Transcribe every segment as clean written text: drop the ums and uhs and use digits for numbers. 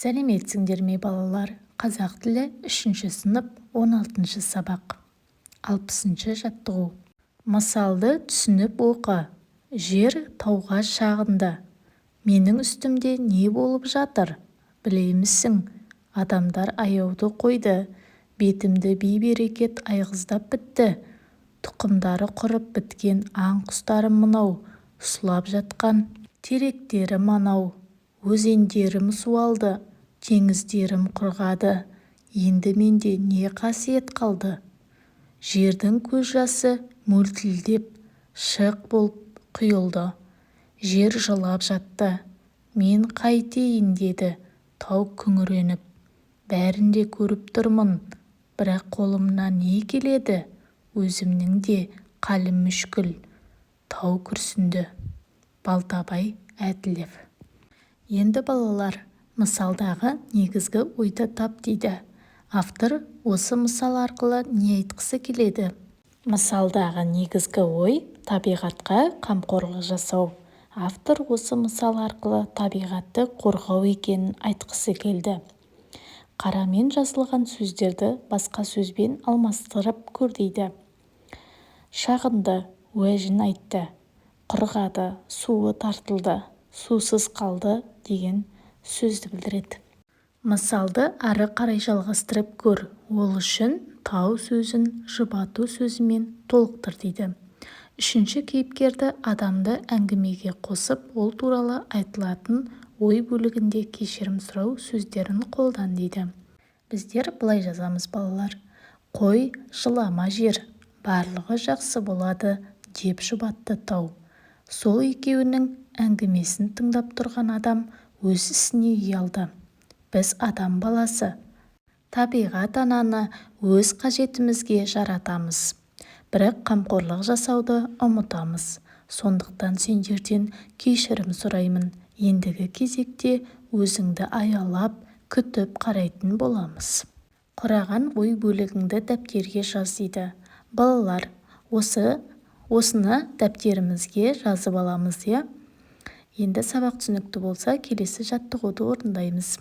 Сәлеметсіңдер ме, балалар! Қазақ тілі, үшінші сынып, 16-сабақ, 60-жаттығу. Мысалды түсініп оқы. Жер тауға шағынды. Менің үстімде не болып жатыр, білемісің? Адамдар аяуды қойды. Бетімді бей-берекет айғыздап бітті. Тұқымдары құрып біткен аң-құстарым мынау, сұлап жатқан теректерім анау. Өзендерім суалды, теңіздерім құрғады. Енді менде не қасиет қалды? Жердің көз жасы мөлтілдеп, шық болып құйылды. Жер жылап жатты. Мен қайтейін, деді тау күңіреніп. Бәрін де көріп тұрмын, бірақ қолымнан не келеді? Өзімнің де халім мүшкіл. Тау күрсінді. Балтабай Әділев. Енді, балалар, мысалдағы негізгі ойды тап дейді. Автор осы мысал арқылы не айтқысы келеді? Мысалдағы негізгі ой табиғатқа қамқорлық жасау. Автор осы мысал арқылы табиғатты қорғау екенін айтқысы келді. Қарамен жазылған сөздерді басқа сөзбен алмастырып көр дейді. Шағынды, уәжін айтты, құрғады, суы тартылды, сусыз қалды деген сөзді білдіреді. Мысалды ары қарай жалғастырып көр. Ол үшін тау сөзін жұбату сөзімен толықтыр дейді. Үшінші кейіпкерді, адамды әңгімеге қосып, ол туралы айтылатын ой бөлігінде кешірім сұрау сөздерін қолдан дейді. Біздер былай жазамыз, балалар: Қой, жылама, жер, барлығы жақсы болады, деп жұбатты тау. Сол екеуінің әңгімесін тыңдап тұрған адам өз ісіне ұялды. Біз, адам баласы, табиғат ананы өз қажетімізге жаратамыз, бірақ қамқорлық жасауды ұмытамыз. Сондықтан сендерден кешірім сұраймын. Ендігі кезекте өзіңді аялап, күтіп қарайтын боламыз. Құраған ой бөлігіңді дәптерге жаз дейді. Балалар, осыны дәптерімізге жазып аламыз, иә. Енді сабақ түсінікті болса, келесі жаттығуды орындаймыз.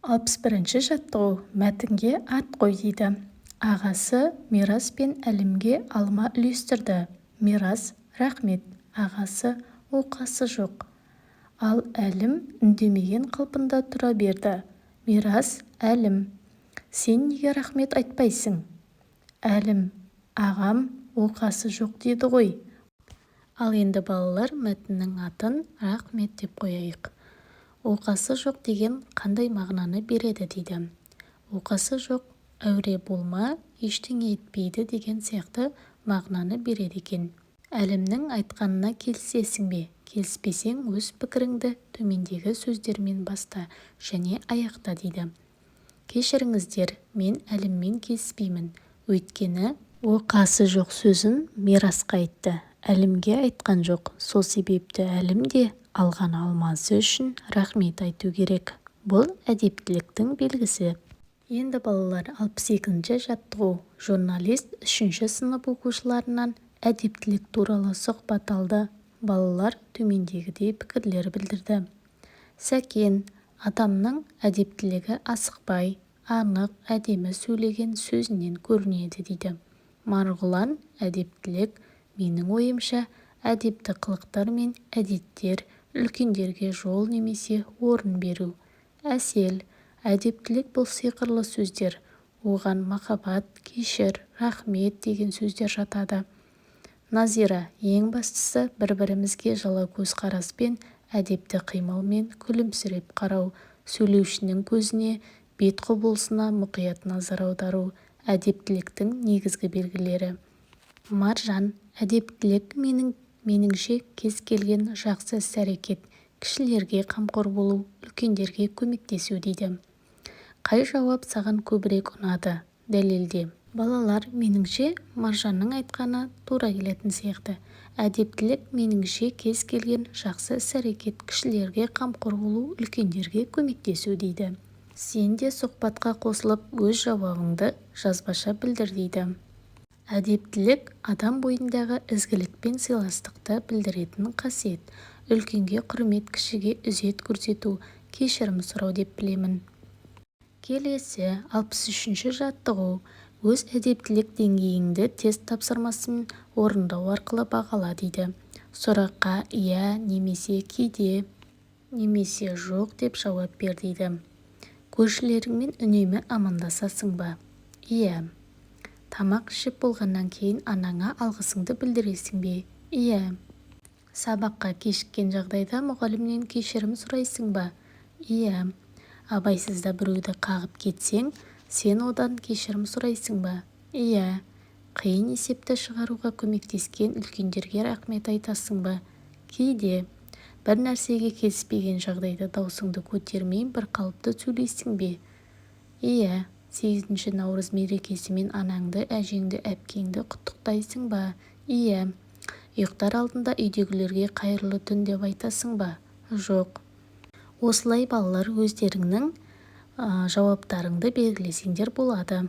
61-жаттығу. Мәтінге ат қой дейді. Ағасы Мирас пен Әлімге алма үлестірді. Мирас: Рақмет, ағасы, оқасы жоқ. Ал Әлім үндемеген қалпында тұра берді. Мирас: Әлім, сен неге рақмет айтпайсың? Әлім: Ағам оқасы жоқ деді ғой. Ал енді, балалар, мәтіннің атын «Рақмет» деп қояйық. Оқасы жоқ деген қандай мағынаны береді дейді. Оқасы жоқ – әуре болма, ештеңе етпейді деген сияқты мағынаны береді екен. Әлімнің айтқанына келісесің бе? Келіспесең, өз пікіріңді төмендегі сөздермен баста және аяқта дейді. Кешіріңіздер, мен Әліммен келіспеймін. Өйткені оқасы жоқ сөзін Мирасқа айтты, Әлімге айтқан жоқ. Сол себепті Әлім де алған алмасы үшін рақмет айту керек. Бұл әдептіліктің белгісі. Енді, балалар, 62-жаттығу. Журналист үшінші сынып оқушыларынан әдептілік туралы сұхбат алды. Балалар төмендегідей пікірлер білдірді. Сәкен: Адамның әдептілігі асықпай, анық, әдемі сөйлеген сөзінен көрінеді, дейді. Марғұлан: Әдептілік, менің ойымша, әдепті қылықтар мен әдеттер, үлкендерге жол немесе орын беру. Әсел: Әдептілік – бұл сиқырлы сөздер. Оған махаббат, кешір, рахмет деген сөздер жатады. Назира: Ең бастысы бір-бірімізге жылы көзқараспен, әдепті қимылмен күлімсіреп қарау, сөйлеушінің көзіне, бет құбылысына мұқият назар аудару – әдептіліктің негізгі белгілері. Маржан: Әдептілік, меніңше, кез келген жақсы іс-әрекет, кішілерге қамқор болу, үлкендерге көмектесу, дейді. Қай жауап саған көбірек ұнады? Дәлелде. Балалар, меніңше, Маржанның айтқаны тура келетін сияқты. Әдептілік, меніңше, кез келген жақсы іс-әрекет, кішілерге қамқор болу, үлкендерге көмектесу, дейді. Сен де сұхбатқа қосылып, өз жауабыңды жазбаша білдір дейді. Әдептілік – адам бойындағы ізгілік пен сыйластықты білдіретін қасиет. Үлкенге құрмет, кішіге ізет көрсету, кешірім сұрау деп білемін. Келесі 63-жаттығу. Өз әдептілік деңгейіңді тест тапсырмасын орындау арқылы бағала дейді. Сұраққа «иә» немесе «кейде» немесе «жоқ» деп жауап бер дейді. Көршілеріңмен үнемі амандасасың ба? Иә. Тамақ ішіп болғаннан кейін анаңа алғысыңды білдіресің бе? Иә. Сабаққа кешіккен жағдайда мұғалімнен кешірім сұрайсың ба? Иә. Абайсызда біреуді қағып кетсең, сен одан кешірім сұрайсың ба? Иә. Қиын есепті шығаруға көмектескен үлкендерге рақмет айтасың ба? Кейде. Бір нәрсеге келіспеген жағдайда даусыңды көтермей бірқалыпты сөйлейсің бе? Иә. 8 наурыз мерекесімен анаңды, әжеңді, әпкеңді құттықтайсың ба? Иә. Ұйықтар алдында үйдегілерге қайырлы түн деп айтасың ба? Жоқ. Осылай, балалар, өздеріңнің жауаптарыңды белгілесеңдер болады.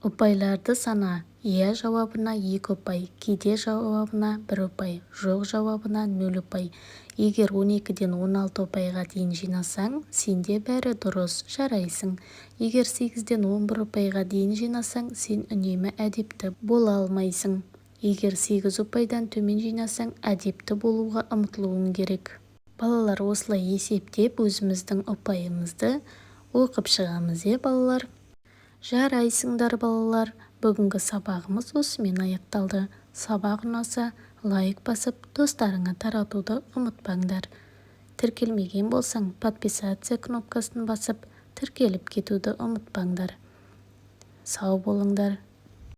Ұпайларды сана. Иә жауабына 2 ұпай, кейде жауабына 1 ұпай, жоқ жауабына 0 ұпай. Егер 12-ден 16 ұпайға дейін жинасаң, сенде бәрі дұрыс, жарайсың. Егер 8-ден 11 ұпайға дейін жинасаң, сен үнемі әдепті бола алмайсың. Егер 8 ұпайдан төмен жинасаң, әдепті болуға ұмтылуың керек. Балалар, осылай есептеп, өзіміздің ұпайымызды оқып шығамыз, иә, балалар? Жарайсыңдар, балалар! Бүгінгі сабағымыз осымен аяқталды. Сабақ ұнаса, лайк басып, достарыңа таратуды ұмытпаңдар. Тіркелмеген болсаң, подписаться кнопкасын басып, тіркеліп кетуді ұмытпаңдар. Сау болыңдар!